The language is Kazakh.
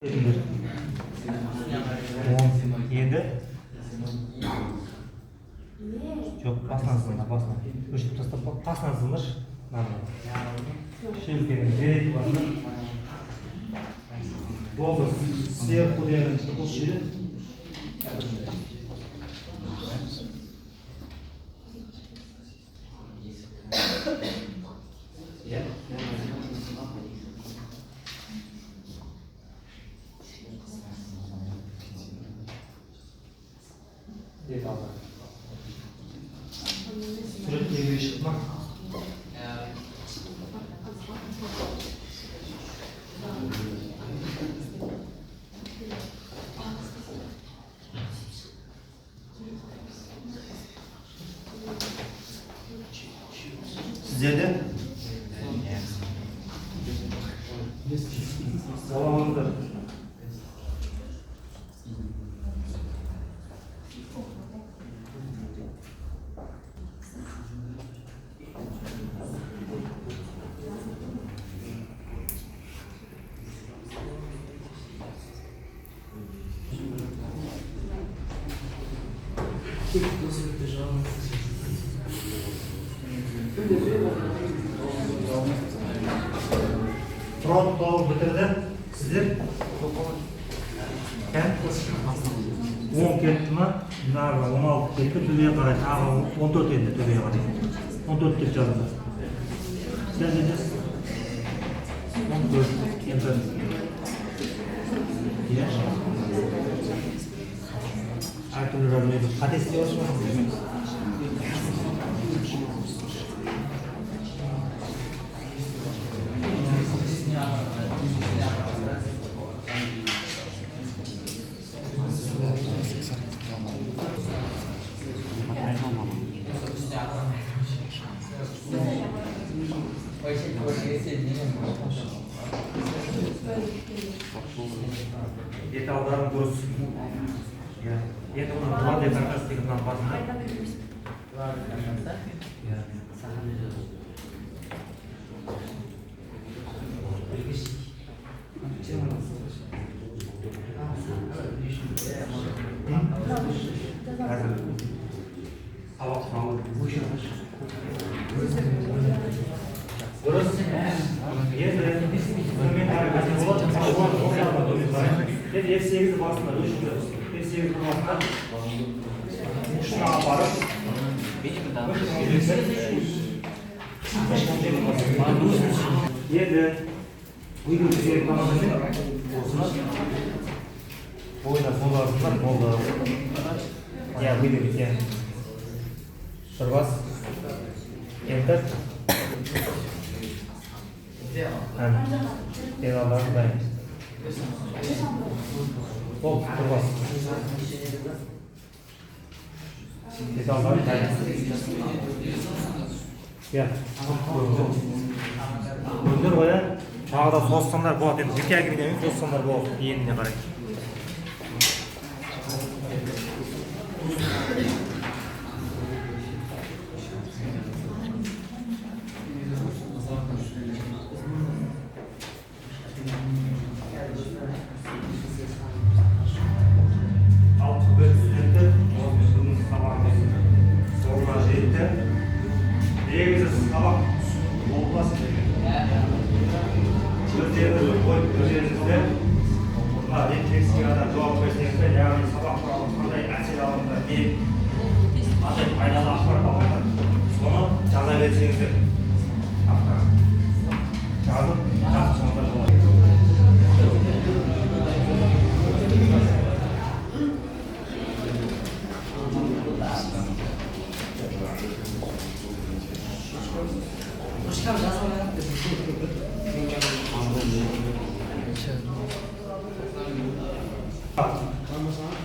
Етіңдер. 10. Енді жоқ, басынан сызыңдар, басынан. Өшіріп тастап, қасынан сызыңдаршы. Нормально. Шелкенің береді басынан. Болды. Сверху деген осы жерде. Иә. Бет алды. Сурет белгілі шықты ма? Сіздерде? Саламатсыздар. Фронт толық бітірді. Сіздер? Кән? 10 кетті ма? Нары 16 кетті, төбеге қарай. Тағы 14 енді төбеге қарай. 14 деп жазыңдар. Сіздер не дейсіз? 14 енді. Иә. Әртүрлі жазылады. Қате істеп отырсыз ба? Бет алдарың дұрыс. Иә. Енді мына 2D каркас деген мынаның басында. Иә. Қазір сабақ туралы дұрыс. Енді төмен қарай болады. Енді F8 басында өшірді. F8 басында ұшына апарып енді выделить керек осыны бойына созасыңдар, болды. Иә, выделить, иә. Бір бас. Enter. Бет алдарың дайын. Болды, бір бас. Бет алдарың дайын. Иә. Көрдіңдер ғой, иә? Тағы да созсаңдар болады. Енді вытягивание созсаңдар болады еніне қарай. Ал құрметті студенттер, осымен бүгінгі сабағымыз соңына жетті. Негізі сабақ түсінікті болды ма сіздерге? Өздеріңіз қойып өздеріңізді мына рефлексияға жауап берсеңіздер, яғни сабақ туралы қандай әсер алдыңдар, не қандай пайдалы ақпарат алдыңдар, соны жаза берсеңіздер, жазып жазып болады. Başka.